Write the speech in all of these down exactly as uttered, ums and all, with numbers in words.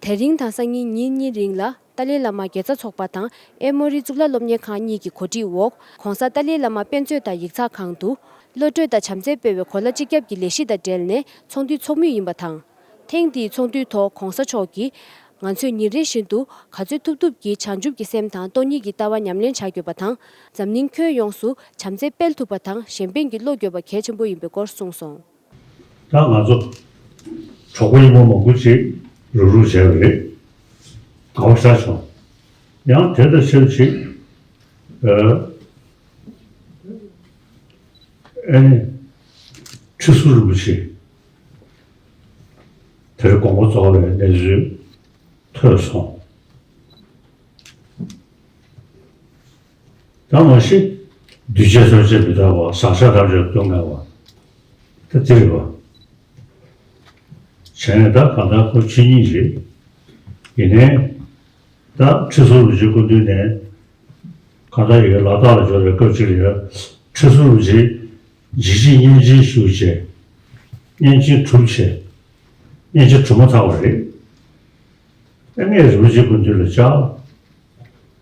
དེ་རིང་དང་སང་ཉིན་ཉིན་གཉིས་རིང་ལ་ཏཱ་ལའི་བླ་མ་དགེ་རྩ་ཚོགས་པ་དང་ཨེ་མོ་རི་གཙུག་ལག་སློབ་གཉེར་ཁང་གཉིས་ཀྱི་གོ་སྒྲིག་འོག་༧གོང་ས་ཏཱ་ལའི་བླ་མ་དཔེ་མཛོད་དང་ཡིག་ཚགས་ཁང་དུ་བློ་གྲོས་དང་བྱམས་བརྩེ་སྤེལ་བའི་གོ་ལ་སྤྱི་ཁྱབ་ཀྱི་ལས་གཞི་དང་འབྲེལ་ནས་ཚོགས་འདུ་ཚོགས་མུས་ཡིན་པ་དང་། ཐེངས་འདིའི་ཚོགས་འདུའི་ཐོག་༧གོང་ས་མཆོག་གིས་ང་ཚོས་ཉིན་རེ་བཞིན་དུ་ག་ཚོད་ཐུབ་ཐུབ་ཀྱིས་བྱང་ཆུབ་ཀྱི་སེམས་དང་སྟོང་ཉིད་ཀྱི་ལྟ་བ་ཉམས་ལེན་བྱ་དགོས་པ་དང་། འཛམ་གླིང་ཁྱོན་ཡོངས་སུ་བྱམས་བརྩེ་སྤེལ་ཐུབ་པ་དང་གཞན་ཕན་གྱི་བློ་དགོས་པ་གལ་ཆེན་པོ་ཡིན་པའི་སྐོར་གསུངས་སོང་། ད་ང་ཚོ་གྲོགས་པོ་ཡིན་མོ་མང་པོ་ཅིག་རུག་རུག་བྱས་པ་རེད། དགའ་པོ་ཞེ་དྲག་བྱུང་། ཡང་དེ་དང་ཆབས་ཅིག་ཨ་ཨེ་ནི་ཁྲི་ཟུར་རིན་པོ་ཆེ་དེར་དགོངས་པ་རྫོགས་པའི་གནས་ཚུལ་ཐོས་སོང་། ད་མ་གཞི་འདུས་བྱས་ཐམས་ཅད་མི་རྟག་པ། ཟག་བཅས་ཐམས་ཅད་སྡུག་བསྔལ་བ། ད་འདི་རེད་པ། བྱས་ནས་ད་གང་ལྟར་ཁོ་ཆོས་ཉིད་རེད། ཡིན་ནའི་ད་ཁྲི་ཟུར་རིན་པོ་ཆེ་སྐུ་མདུན་ནས་གང་ལྟར་ཡི་གེ་ལ་དྭགས་ལ་འབྱོར་བའི་སྐབས་ཅིག་ལ་ཡ་ཁྲི་ཟུར་རིན་པོ་ཆེ་འཇིགས་བྱེད་བསྙེན་ཆེན་ཞུ་བྱས། བསྙེན་ཆེན་གྲུབ་བྱས། བསྙེན་ཆེན་གྲུབ་མ་ཐག་པ་རེད། ཨ་ནི་རིན་པོ་ཆེ་སྐུ་མདུན་ལ་བཅར།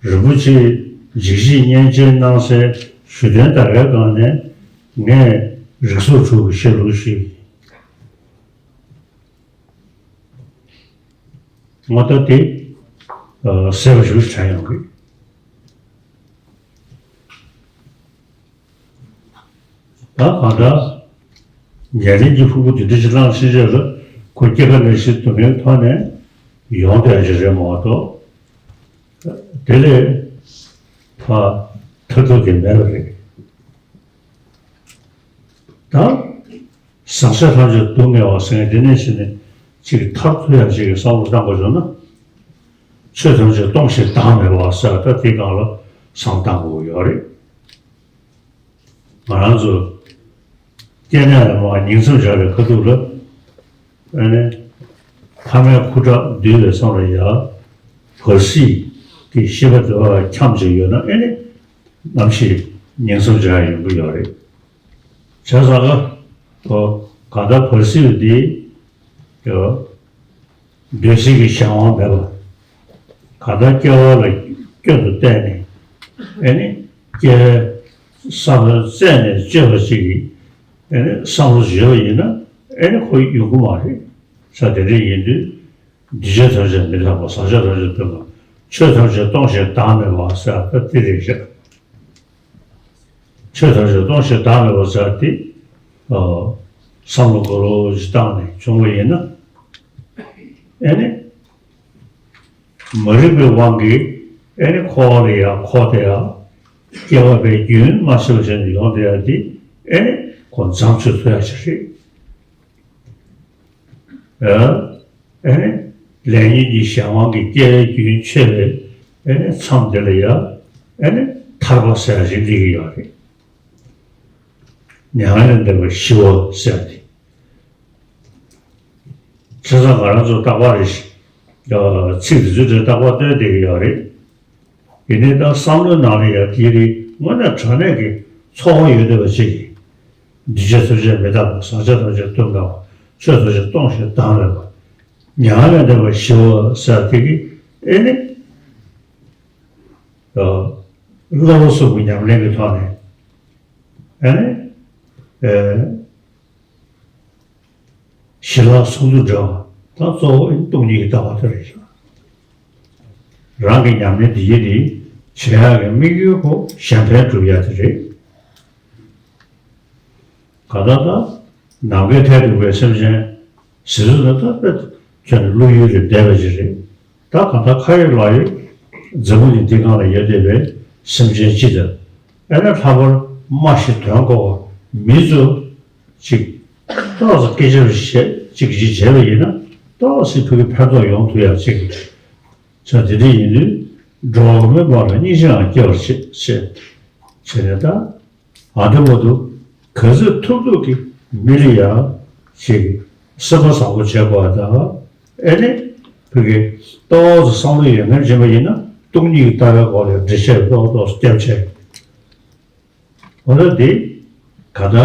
རིན་པོ་ཆེ་འཇིགས་བྱེད་བསྙེན་ཆེན་གནང་སའི་ཞུ་རྟེན་ཟླ་བའི་སྒང་ནས་ངས་རིགས་ཚོགས་དྲུག་གི་བཤད་ལུགས་ཤིག་ངོ་ལྟ་དེ་གསལ་པོ་ཞིག་དྲན་ཡོང་གི། ད་གང་ལྟར་ཉེ་རིང་གི་ཕུང་པོ་དེ་འདྲ་ཞིག་བླངས་ཕྱིན་ཆད་ལ་ཁོ་སྐྱེ་རྒ་ན་འཆིའི་སྡུག་བསྔལ་ཐོག་ནས་ཡོང་བསྡད་ཀྱི་རེད་མ་གཏོགས། དེ་ལས་ཕར་ཐར་ཐུབ་ཀྱི་མེད་པ་རེད། ད་ཟག་བཅས་ཐམས་ཅད་སྡུག་བསྔལ་བ་ཟེར་མཁན་དེ་ནས་བྱས་ནས་ཅིག་ཐར་ཐུབ་ཡག་ཅིག་གི་བསམ་བློ་བཏང་དགོས་བྱུང་ན། ཆོས་ཐམས་ཅད་སྟོང་ཞིང་བདག་མེད་པ་ཟེར་ད་དེའི་སྒང་ལ་བསམ་བློ་བཏང་དགོས་ཀྱི་ཡོད་རེད། ང་རང་ཚོ་སྐྱེ་གནས་ལ་མར་ཉིང་མཚམས་སྦྱར་བའི་ཁ་ཐུག་ལ། ཨེ་ནི། ཕ་མའི་ཁུ་ཁྲག་འདུས་པའི་མཚམས་ལ་ཡ། བར་སྲིད་ཀྱི་ཤེས་པ་དེ་བ་འཁྱམས་བྱས་ཡོད་ན་ཨེ་ནི། ནམ་ཞིག་ཉིང་མཚམས་སྦྱར་ཡོང་གི་ཡོད་རེད། བྱས་ཙང་ཀ། ཨོ། གང་ལྟར་བར་སྲིད་འདི། ཨོ། འདོད་སྲེད་ཀྱི་གཞན་དབང་མེད་པ། གང་ལྟར་སྐྱེ་བ་ལ་སྐྱོན་དུ་བལྟས་ནས། ཨེ་ནི། སྐྱེ་བའི་བསམ་བློ་རྩད་ནས་གཅོད་པ་ཅིག་གིས། ཨེ་ནི་བསམ་བློ་བརྗོད་པ་ཡིན་ན་ཨེ་ནི་ཁོ་ཡོང་གི་མ་རེད། ས་དེ་འདྲ་ཡིན་དུས། འདུས་བྱས་ཐམས་ཅད་མི་རྟག་པ། ཟག་བཅས་ཐམས་ཅད་སྡུག་བསྔལ། ཆོས་ཐམས་ཅད་སྟོང་ཞིང་བདག་མེད་པ་ཟེར་ད་འདི་རེད་ཤག་ཆོས་ཐམས་ཅད་སྟོང་ཞིང་བདག་མེད་པ་ཟེར་དེ། ཨ། བསམ་བློ་གོ་རོ་ཞིག་བཏང་ནས་བྱུང་བ་ཡིན་ན། ཨེ་ནི། མ་རིག་པའི་དབང་གིས་ཨེ་ནི་འཁོར་བ་ལ་ཡང་འཁོར་བསྡད་ཡ། སྐྱེ་བ་པའི་རྒྱུན་མ་ཆད་པ་བྱས་ནས་ཡོང་བསྡད་ཡ་དེ་ཨེ་ནི་ཁོ་མཚམས་ཆོད་ཐུབ་ཡ་ཞིག་རེད། ཨ་ནི། ལས་ཉོན་གྱི་གཞན་དབང་གིས་སྐྱེ་བའི་རྒྱུན་ཆད་པའི་ཨ་ནི་མཚམས་དེ་ལ་ཡ། ཨ་ནི་ཐར་པ་ཟེར་ཡ་ཞིག་སླེབས་ཀྱི་ཡོད་རེད། མྱ་ངན་ལས་འདས་པ་ཞི་བ་ཟེར་ཡ་དེ། བྱས་ཙང་ང་རང་ཚོ་རྟག་པར་རེ་ཞིག་ཚིག་དེ་ཚོའི་གྲས་རྟག་པར་བཏོན་བསྡད་ཀྱི་ཡོད་རེད། ཡིན་ནའི་ད་བསམ་བློའི་ནང་ལ་ཡང་དེའི་རིགས་དངོས་གནས་དྲང་གནས་ཀྱི་ཚོར་བ་ཡོད་བསྡད་པ་ཅིག་འདུས་བྱས་ཐམས་ཅད་མི་རྟག་པ། ཟག་བཅས་ཐམས་ཅད་སྡུག་བསྔལ་བ། ཆོས་ཐམས་ཅད་སྟོང་ཞིང་བདག་མེད་པ། མྱ་ངན་ལས་འདས་པ་ཞི་བ་ཟེར་དེ་གི་ཨེ་ནི། བསླབ་པ་གསུམ་གྱི་ཉམས་ལེན་གྱི་ཐོག་ནས་ཨེ་ནི། ཨེ། ཞི་ལྷག་ཚོགས་སྡུད་འབྲེལ་བ་དང་གཙོ་བོ་སྟོང་ཉིད་ཀྱི་ལྟ་བ་དེ་རེད་ཤག་རང་གི་ཉམས་ལེན་འདི་ཡིན་ནི་བྱེད་ཡག་གི་དམིགས་ཡུལ་ཁོ་གཞན་ཕན་སྒྲུབ་ཡག་དེ་རེད། གང་ལྟར་ད་ནམ་མཁའི་མཐས་གཏུགས་པའི་སེམས་ཅན་ཟེར་ཚུལ་ལ་ད་དཔེ་ཁྱོན་ནས་བློ་ཡུལ་ལས་འདས་པ་ཅིག་རེད། ད་གང་ལྟར་ཁ་ཡོད་ལག་ཡོད་འཛམ་བུ་གླིང་འདི་སྒང་ལ་ཡོད་བསྡད་པའི་སེམས་ཅན་སྤྱི་དང་། ཨེ་ན་ལྷག་པར་སྨྲ་ཤེས་དོན་གོ་བ་མི་ཚོ་ཅིག་ཏོག་ཙམ་སྐད་ཆ་བཤད་ཅིག་ཅིག་བྱས་པ་ཡིན་ན་ཏོག་ཙམ་ཕ་གི་ཕན་ཐོགས་ཡོང་ཐུབ་ཡག་ཅིག་ཆ་དེ་འདྲ་ཡིན་དུས་འགྲོ་བ་མིའི་དབང་ལ་སྙིང་རྗེའང་སྐྱེ་བར་བྱེད་ཅེས་བྱས་ནས་ད་ཨ་འདི་མོ་འདུག་ག་ཚོད་ཐུབ་ཐུབ་ཀྱིས་མི་ལ་ཡང་ཅིག་སེམས་པ་བཟང་པོ་བྱེད་དགོས་པ་དང་། ཨེ་ནི། ཕ་གི་ཏོག་ཙམ་བསམ་བློ་ཡོད་མཁན་བྱས་པ་ཡིན་ན་སྟོང་ཉིད་ཀྱི་ལྟ་བའི་སྐོར་ལ་འགྲེལ་བཤད་ཏོག་ཏོག་བརྒྱབ་བྱས། འོ་ན་དེ་ག་ད་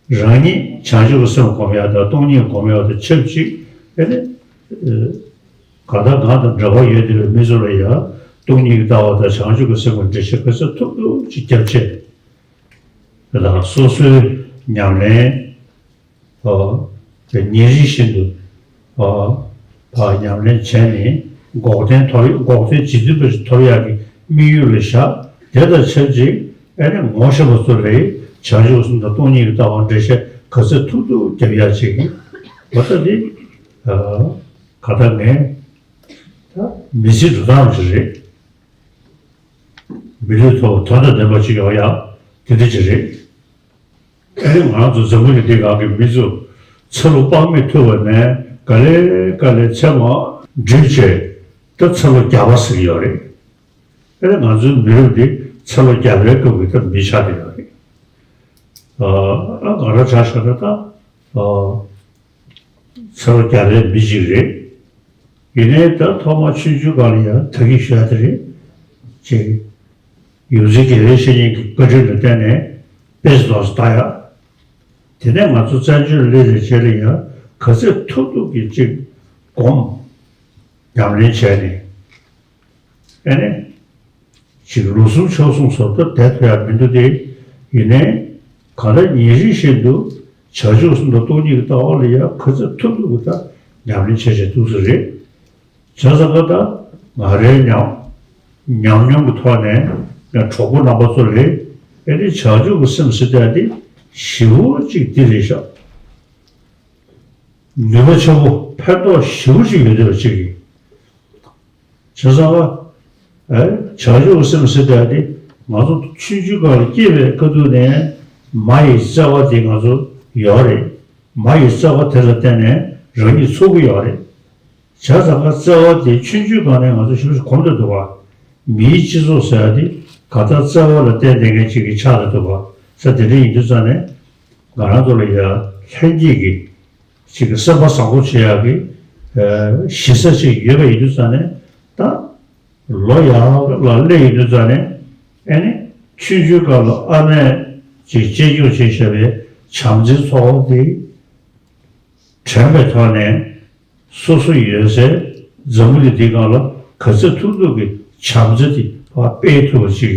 རང་ཉིད་བྱང་ཆུབ་ཀྱི་སེམས་སྒོམ་ཡག་དང་སྟོང་ཉིད་སྒོམ་ཡག་དང་ཆབས་ཅིག་ཨེ་ནི། གང་ལྟར་ང་དང་འབྲེལ་བ་ཡོད་བསྡད་པའི་མི་ཚོ་ལ་ཡང་སྟོང་ཉིད་ཀྱི་ལྟ་བ་དང་བྱང་ཆུབ་ཀྱི་སེམས་ཀྱི་འགྲེལ་བཤད་ག་ཚོད་ཐུབ་ཐུབ་ཅིག་རྒྱབ་བྱས། དེ་དང་སོ་སོའི་ཉམས་ལེན། ཨོ། དེ་ཉིན་རེ་བཞིན་དུ། ཨོ། ཕར་ཉམས་ལེན་བྱས་ནས་འགོག་བདེན་ཐོབ་འགོག་བདེན་རྗེ་བཙུན་པ་ཞིག་ཐོབ་ཡག་གི་དམིགས་ཡུལ་ལ་བཞག་དེ་དང་ཆབས་ཅིག་ཨ་ནི་ངོ་ཤེས་པ་ཚོ་ལ་བྱང་ཆུབ་སེམས་དང་སྟོང་ཉིད་ཀྱི་ལྟ་བ་འགྲེལ་བཤད་ག་ཚོད་ཐུབ་ཐུབ་རྒྱབ་ཡག་ཅིག་འོ་ད་དེ། ཨ། ག་ད་ངས་ད་མི་ཚེ་འགྲོ་སྟངས་ཅིག་རེད། མི་ལུས་ཐོབ་དོན་དང་ལྡན་པ་ཅིག་ཡོང་ཡག་དེ་འདྲ་ཅིག་རེད། ཨེ་ང་ཚོ་འཛམ་བུ་གླིང་འདི་སྒང་གི་མི་ཚོ་ཚེ་ལོ་དཔག་མེད་ཐུབ་པ་ནས་ག་ལེ་ག་ལེ་ཚེ་མར་འགྲིབ་བྱས་ད་ཚེ་ལོ་བརྒྱ་པ་ཟེར་གྱི་ཡོད་རེད། ཨེ་ང་ཚོའི་མི་རབས་འདི་ཚེ་ལོ་བརྒྱ་པའི་སྐབས་ཀྱི་ད་མི་ཆགས་བསྡད་ཡོད་རེད། ཨ་ང་རང་ཆ་བཞག་ན་ད་ཨ། ཚེ་ལོ་བརྒྱ་པའི་མི་ཞིག་རེད། ཡིན་ནའི་ད་ཐོག་མར་ཆུང་ཆུང་སྒང་ལ་ཡང་ད་གིན་ཞུ་ཡ་དེ་རེད། ཅེས། ཡོངས་འཛིན་དགེ་ལེགས་བཤེས་གཉེན་གྱི་བཀའ་དྲིན་ལ་བརྟེན་ནས་དཔེ་ཆ་ཏོག་ཙམ་ལྟ་ཡ། དེ་ནས་ང་ཚོ་བཙན་བྱོལ་སླེབས་པའི་རྗེས་ལ་ཡང་ག་ཚོད་ཐུབ་ཐུབ་ཀྱིས་ཅིག་སྒོམ། ཉམས་ལེན་བྱས་ནས། ཨེ་ནས། ཅིག་ལོ་གསུམ་ཕྱོགས་གསུམ་བཟོ་ལྟ་བསྡད་ཐུབ་ཡ་མི་འདུག་སྟེ། ཡིན་ནའི། གང་ལྟར་ཉིན་རེ་བཞིན་དུ་བྱང་ཆུབ་སེམས་དང་སྟོང་ཉིད་ཀྱི་ལྟ་བ་ལ་ཡང་ག་ཚོད་ཐུབ་ཐུབ་ཀྱིས་ད་ཉམས་ལེན་བྱས་བྱས་འདུག་ས་རེད། བྱས་ཙང་ཀ་ད་ང་རའི་ཉམས་ཉམས་མྱོང་གི་ཐོག་ནས་ཡང་གྲོགས་པོ་རྣམ་པ་ཚོ་ལ་ཨེ་ནི་བྱང་ཆུབ་ཀྱི་སེམས་ཟེར་ཡ་དེ་ཞེ་པོ་ཅིག་འདི་རེད་ཤག་ནུས་པ་ཆེན་པོ་ཕན་ཐོགས་ཞེ་པོ་ཅིག་ཡོད་བསྡད་པ་ཅིག་ཡིན། བྱས་ཙང་ཨ། ཨེ། བྱང་ཆུབ་སེམས་ཟེར་ཡ་དེ་ང་ཚོ་ཆུང་ཆུང་སྒང་ལ་སྐྱེས་པའི་ཁ་ཐུག་ནས་མ་ཡི་བརྩེ་བ་དེ་ང་ཚོ་ཡོད་རེད། མ་ཡི་བརྩེ་བ་དེ་ལ་བརྟེན་ནས་རང་ཉིད་འཚོ་གི་ཡོད་རེད། བྱས་ཙང་ཀ་བརྩེ་བ་དེ་ཆུང་ཆུང་སྒང་ནས་ང་ཚོ་ཞེ་པོ་ཅིག་གོམས་བསྡད་འདུག་ག་མིའི་སྤྱི་ཚོགས་ཟེར་ཡ་དེ་ག་ད་བརྩེ་བ་ལ་བརྟེན་བསྡད་མཁན་ཅིག་གི་ཆགས་བསྡད་འདུག་ག་ས་དེ་འདྲ་ཡིན་དུས་ཙང་ནས་ང་རང་ཚོ་ལ་ཡ་ལྷན་སྐྱེས་ཀྱི་ཅིག་གི་སེམས་པ་བཟང་པོ་བྱེད་ཡག་གི་ཨ་གཞི་རྩ་ཅིག་ཡོད་པ་ཡིན་དུས་ཙང་ནས་ད་ལོ་ཡག་ལ་སླེབས་ཡོང་དུས་ཙང་ནས་ཨེ་ནི་ཆུང་ཆུང་སྐབས་ལ་ཨ་མས་ཅིག་གཅེས་སྐྱོང་བྱས་བཞག་པའི་བྱམས་བརྩེའི་ཚོགས་པ་དེ་དྲན་པའི་ཐོག་ནས་སོ་སོ་ཡོད་སའི་འཛམ་བུ་གླིང་འདིའི་སྒང་ལ་ག་ཚོད་ཐུབ་ཐུབ་ཀྱི་བྱམས་བརྩེ་དེ་ཕར་སྤེལ་ཐུབ་པ་ཅིག་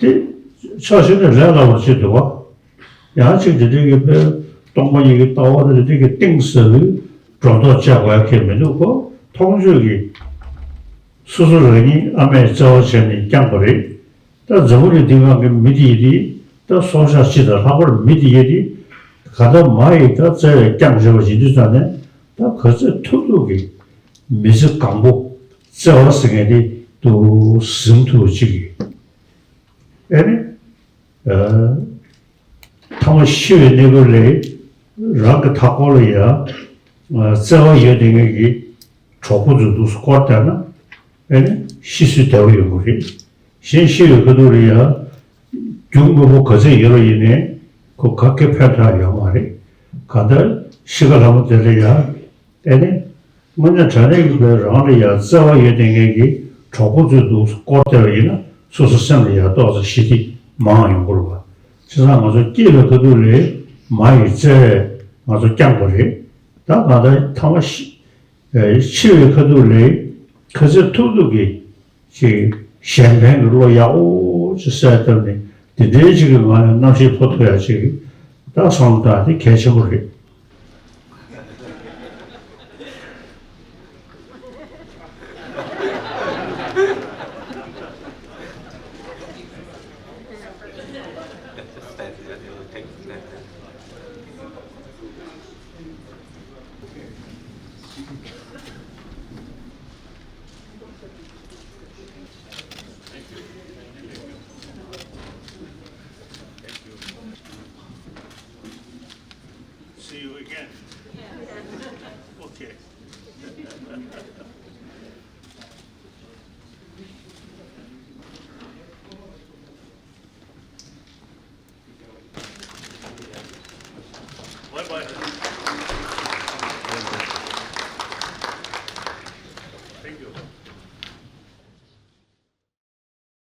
དེ་ཕྱོགས་གཅིག་ནས་ལས་སླ་པོ་ཅིག་འདུག་བ། ཡང་ཅིག་དེ་འདྲའི་གི་དཔེ་སྟོང་པ་ཉིད་ཀྱི་ལྟ་བ་དང་དེ་འདྲའི་གི་གཏིང་ཟབ་པོའི་སྒྲོ་འདོགས་བཅད་དགོས་ཡ་གང་ཡང་མི་འདུག་གོ་མཐོང་ཆོས་ཀྱི་སོ་སོ་རང་ཉིད་ཨ་མས་བརྩེ་བ་བྱས་ནས་བསྐྱངས་པ་རེད། ད་འཛམ་བུ་གླིང་འདི་སྒང་གི་མི་དེ་ཡིན་དེ་ད་སྲོག་ཆགས་སྤྱི་དང་ལྷག་པར་མི་དེ་ཡིན་དེ་ག་ད་མ་ཡིས་ད་བརྩེ་བས་བསྐྱངས་བཞག་པ་ཡིན་དུས་ཙང་ནས་ད་ག་ཚོད་ཐུབ་ཐུབ་ཀྱིས་མི་ཚེ་གང་པོ་བརྩེ་བ་ཟེར་མཁན་དེ་དུ་ཟིན་ཐུབ་པ་ཅིག་གིས། ཨེ་ནི། ཨ། ཐ་མ་ཤི་བའི་གནས་སྐབས་ལ་རང་གི་མཐའ་འཁོར་ལ་ཡང་བརྩེ་བ་ཡོད་བསྡད་མཁན་གྱི་གྲོགས་པོ་ཚོ་འདུག་སེ་བསྐོར་བསྡད་ན་ཨེ་ནི་ཤི་སོང་བདེ་པོ་ཡོང་གི་རེད། གཞན་ཤི་བའི་ཁ་ཐུག་ལ་ཡང་རྒྱུ་དངོས་པོ་ག་ཚད་ཡོད་པ་ཡིན་ནའི་ཁོ་ག་གེ་ཕན་ཐོགས་ཡོད་མ་རེད། གང་ལྟར་ཤི་ཁ་ལྷ་མོ་དེ་ལ་ཡང་། ཨེ་ནི། དངོས་གནས་དྲང་གནས་ཀྱི་བོད་རང་ལ་ཡང་བརྩེ་བ་ཡོད་བསྡད་མཁན་གྱི་གྲོགས་པོ་ཚོས་འདུག་སེ་བསྐོར་བསྡད་པ་ཡིན་ན་སོ་སོ་སེམས་ལ་ཡང་ཏོག་ཙམ་ཞི་བདེ་མང་ཡོང་གི་རེད་བ། བྱས་ཙང་ང་ཚོ་སྐྱེས་པའི་ཁ་ཐུག་ལ་མ་ཡི་བརྩེ་བས་ང་ཚོ་བསྐྱངས་པ་རེད། ད་ང་ད་ཐ་མ་ཤི་ཨེ་འཆི་བའི་ཁ་ཐུག་ལ་ག་ཚོད་ཐུབ་ཐུབ་ཀྱིས་ཅིག་གཞན་ཕན་གྱི་བློ་ཡག་པོ་ཅིག་གསལ་བཏབ་ནས་དེ་འདྲའི་ཅིག་གི་ངང་ནས་རྣམ་ཤེས་འཕོ་ཐུབ་ཡ་ཅིག་ད་བསམ་བློ་བཏང་དེ་གལ་ཆེན་པོ་རེད། See you again. Okay. Bye bye. Thank you.